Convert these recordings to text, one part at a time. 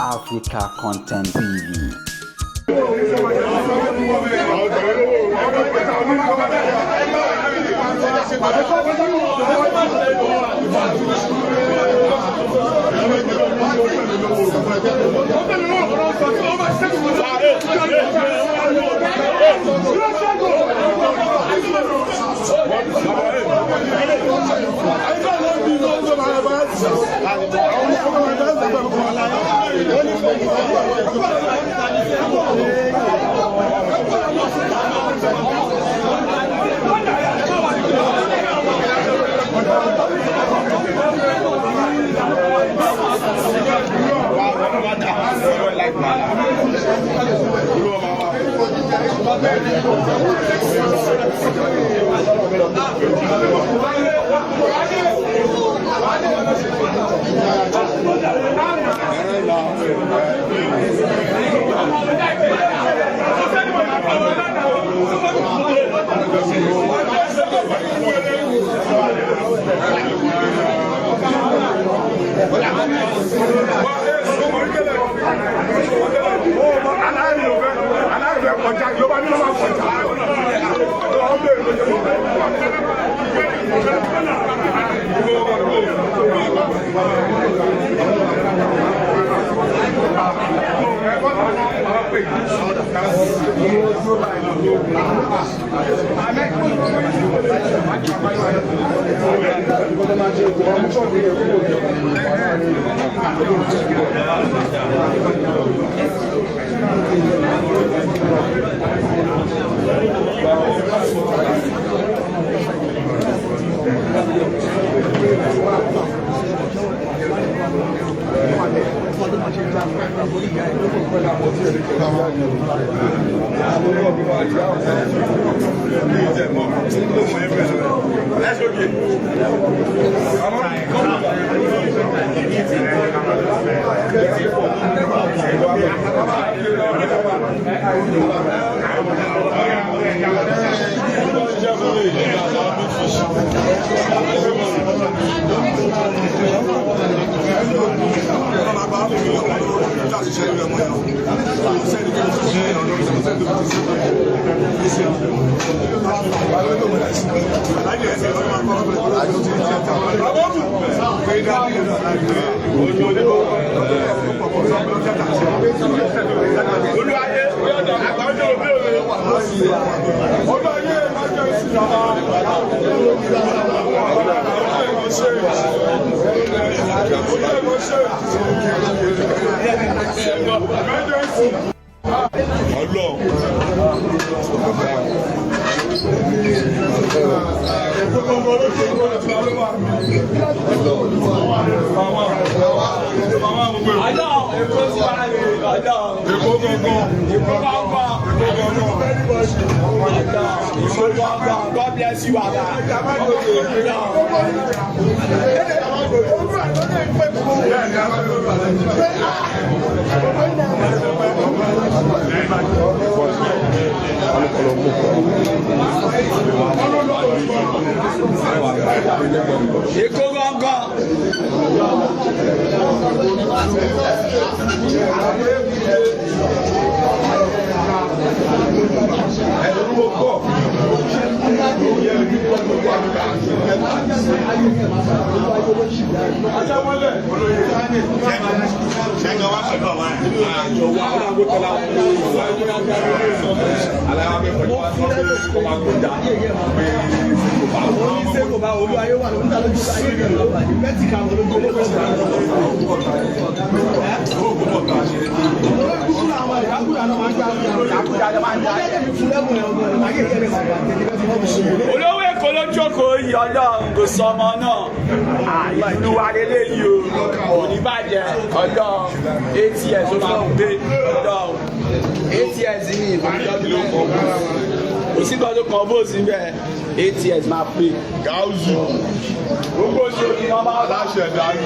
Africa Content TV. God bless you, Èkó gángan. Olówó Èkó ló jókòó yìí, Ọlọ́run kò sọ ọmọ náà. Ìlú wa lélẹ́yìí o, kò ní bàjẹ́. Ọlọ́run, 8 years ó máa dé. Ọlọ́run, 8 years ní ìfọ̀nìjọ́ kò sí kan tó kan bó sí bẹ́ẹ̀, 8 years máa pé. Gáúsù. Gbogbo oṣù ni wọ́n máa bá. Aláṣẹ ìdarí.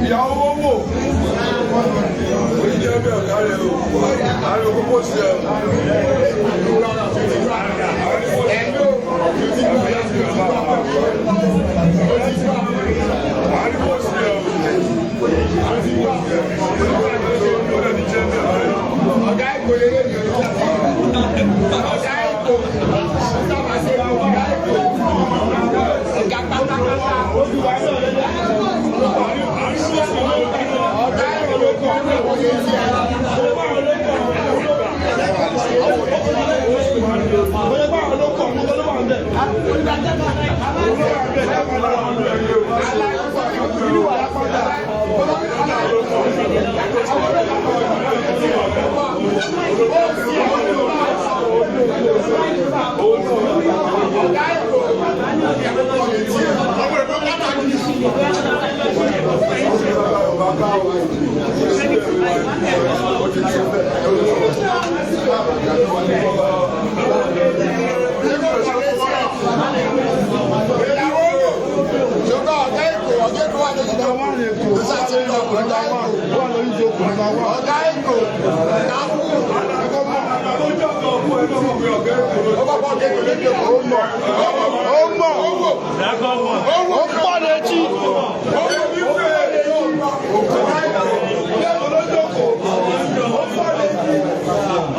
Ìyàwó wò ó jẹ́ bẹ́ẹ̀ ọ̀gá rẹ̀ o, àárín òkókó sí ẹ̀ o. Ọ̀gá Èkó lélẹ̀ ní ọ̀gá Èkó sábà ṣe ọ̀gá Èkó ọ̀gá pátápátá ọ̀gá Èkó ló kọ́ ọ́ náà wọlé sí ẹ̀. Ọ̀gá Èkó ó pọ̀ létí.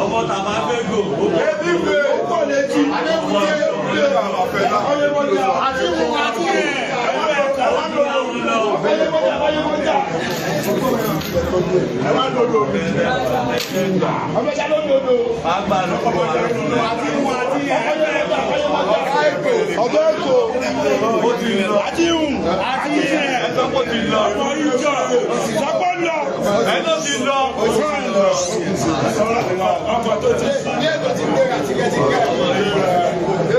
Ọmọ tàbá gbégò. Ọ̀gá Èkó Ó ti lọ. àti Ẹ̀sọ́ kò ti lọ. Ẹ̀ ló ti lọ.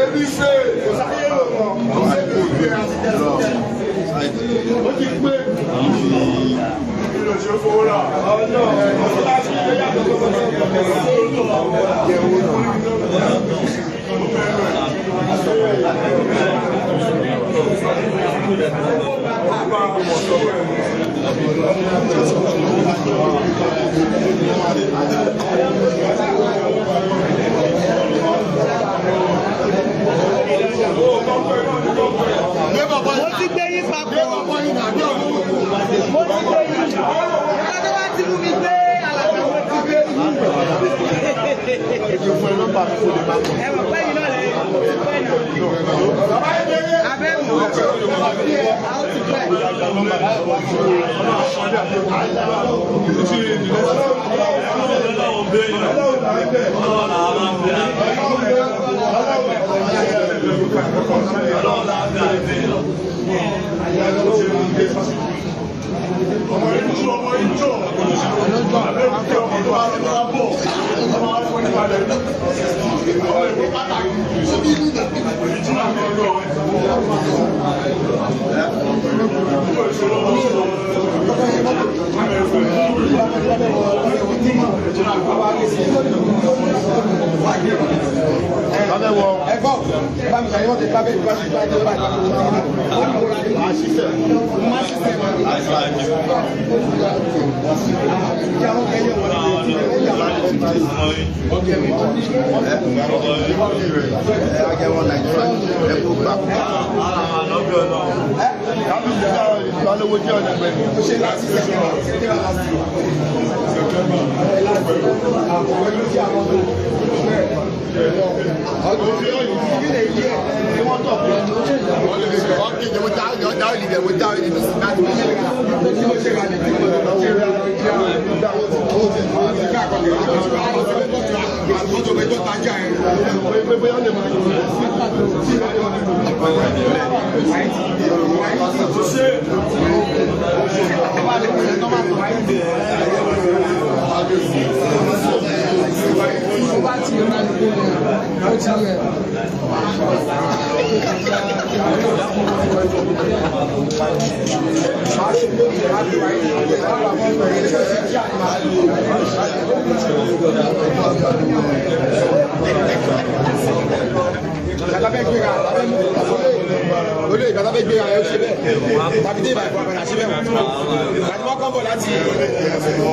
ebi ṣe ó ti pé kí ló ṣe fowó rà. Mo ti gbé yín papọ̀. Mo ti gbé yín. Ọ̀gá tó bá ti mú mi gbé alàgbà mo ti gbé yín. Ẹ mọ̀ pé yín náà lè ti pẹ́ náà. Abẹ́ mọ̀ a ó ti pẹ́. Ọlọ́run béèyàn. Ọlọ́run làá máa ń bẹ. Ọlọ́run làá bẹ àìbéèyàn.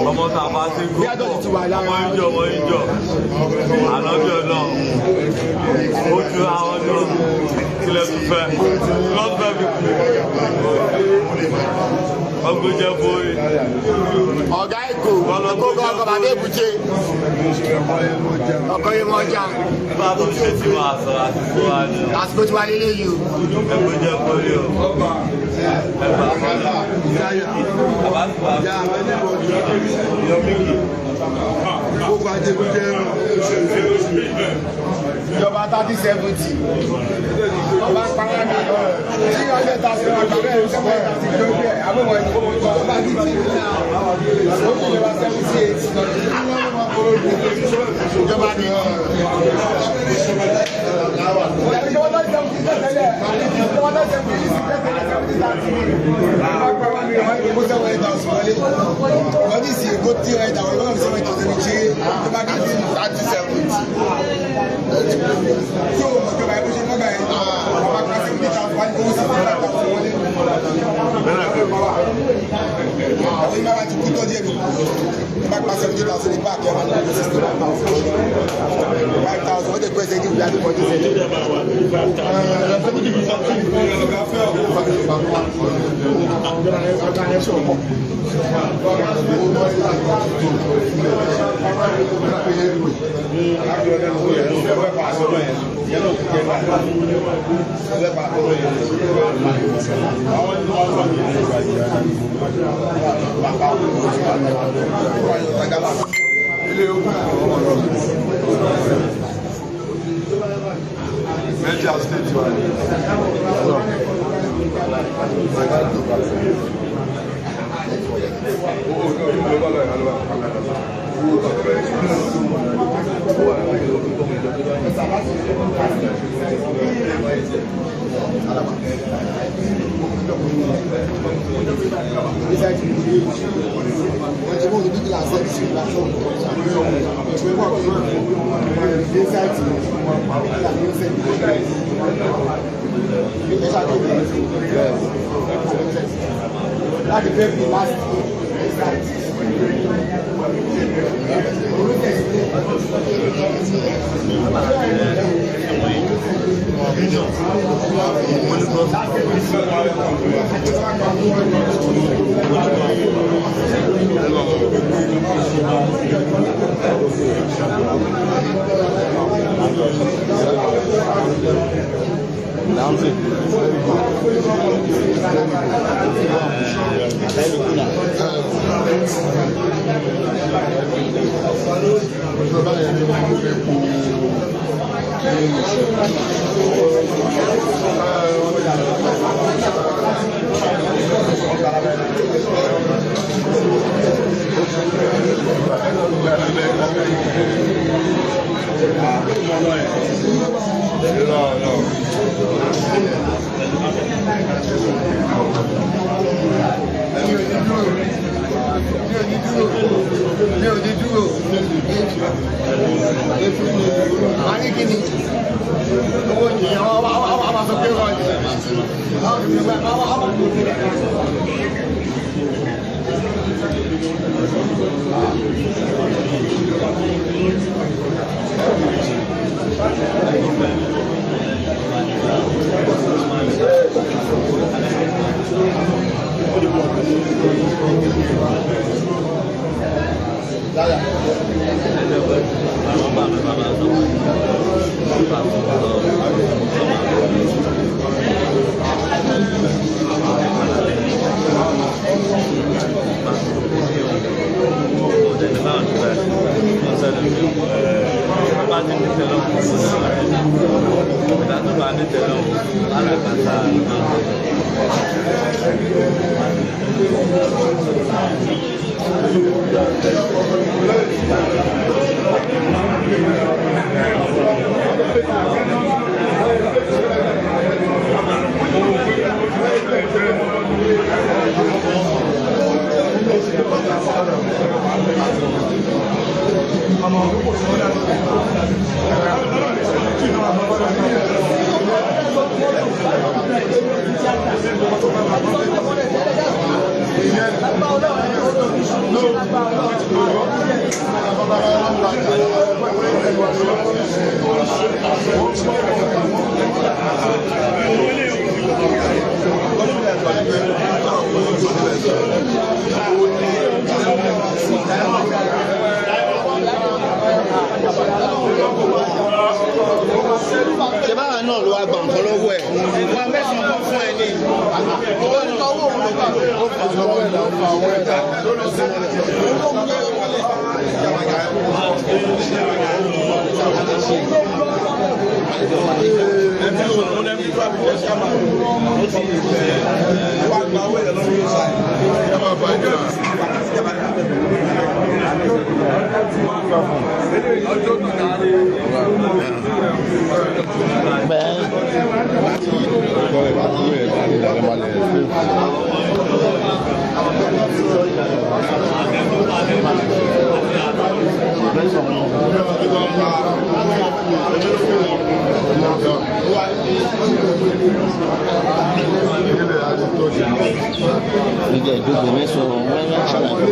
Ọmọ tá a bá ti kú ọmọ ìjọ ọmọ ìjọ ànábì Ọlọ́run ó ju àwọn ọjọ́ tilẹ̀ tún fẹ́ lọ́fẹ̀ẹ́ fi kú ọgbọ́n jẹ́ bóyè. Ọ̀gá Èkó kó kọ́ ọkọ̀ bàbá Èbúté ọkọ̀ yìí mọ̀ ọjà. Bá a tó ṣe tí wàá sọ àsìkò wa ni. Àsìkò tí wàá lélẹ̀ yìí o. Ẹgbẹ́ jẹ́ bóyè o. Ẹgbẹ́ àfọlá. Bàbá tó wà. Ìjọba 30-70 ọba ń pará ní tí ọjọ́ ta sí ọjọ́ bẹ́ẹ̀ sẹ́wọ́n ta sí ìjọba bẹ́ẹ̀ àbẹ̀wò ọba ní tí ó kò lè wá 78 ìjọba ní. Ìjọba tó 70 tẹ́lẹ̀ ìjọba tó 70 tẹ́lẹ̀ 70 wọ́n ní sí kó tí ọ̀ẹ́ta wọ́n lọ́wọ́ 7,000 ṣe tó bá dé 30-70 tí o mọ̀ jọba ẹ̀kọ́ ṣe lọ́gbà ẹ̀ ọba kan 70,000 wá ní owó 75,000 wọlé. Àwọn ìgbà wa ti kú tọ́jú ẹ̀rù tó bá pa 70,000 ní báàkì ẹ̀wọ̀n ní 65,000 5,000 wọ́n ti pẹ́ sẹ́yìn ìwé àti fọ́jú sẹ́yìn. Niger State wa ni. Láti fẹ́ fi last Mi ò ní dúró. A ní kí ni owó ni àwọn àwọn sọ pé wọ́n ní. Ṣé báwa náà ló wá gbà nǹkan lọ́wọ́ ẹ̀? Nǹkan mẹ́sàn-án kan fún ẹ ní. Ó ní owó òun ló gbà. Ó fà owó ẹ̀ ó fà owó ẹ̀. Ìjẹ́ ìdógún mẹ́sàn-án wọ́n ń ṣàlàyé.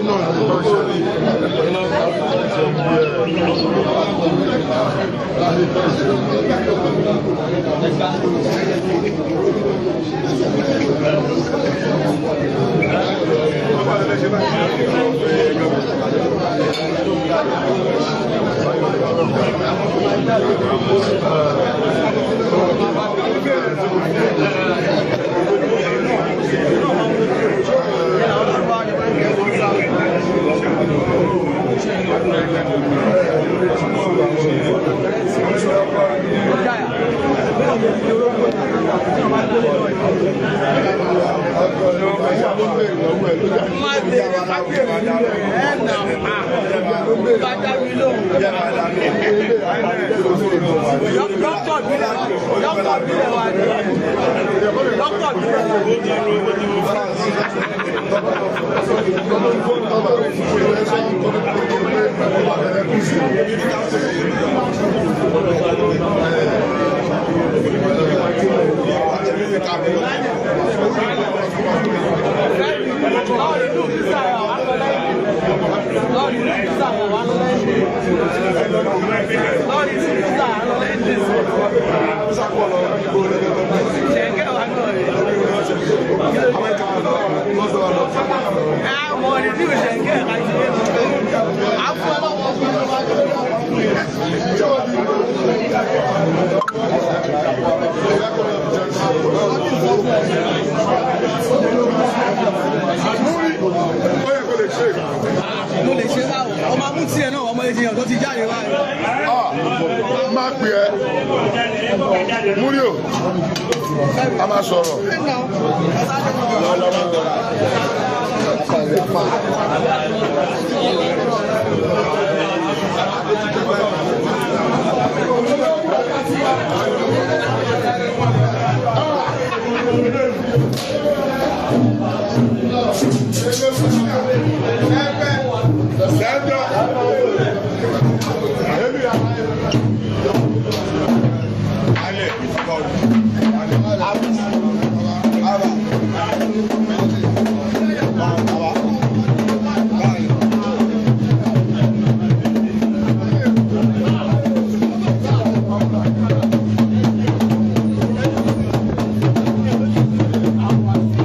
Mo lè ṣe báwo? Ọmọ amútí ẹ̀ náà ọmọ ènìyàn tó ti jáde báyìí. Má pè ẹ́ múrí o, a máa sọ̀rọ̀.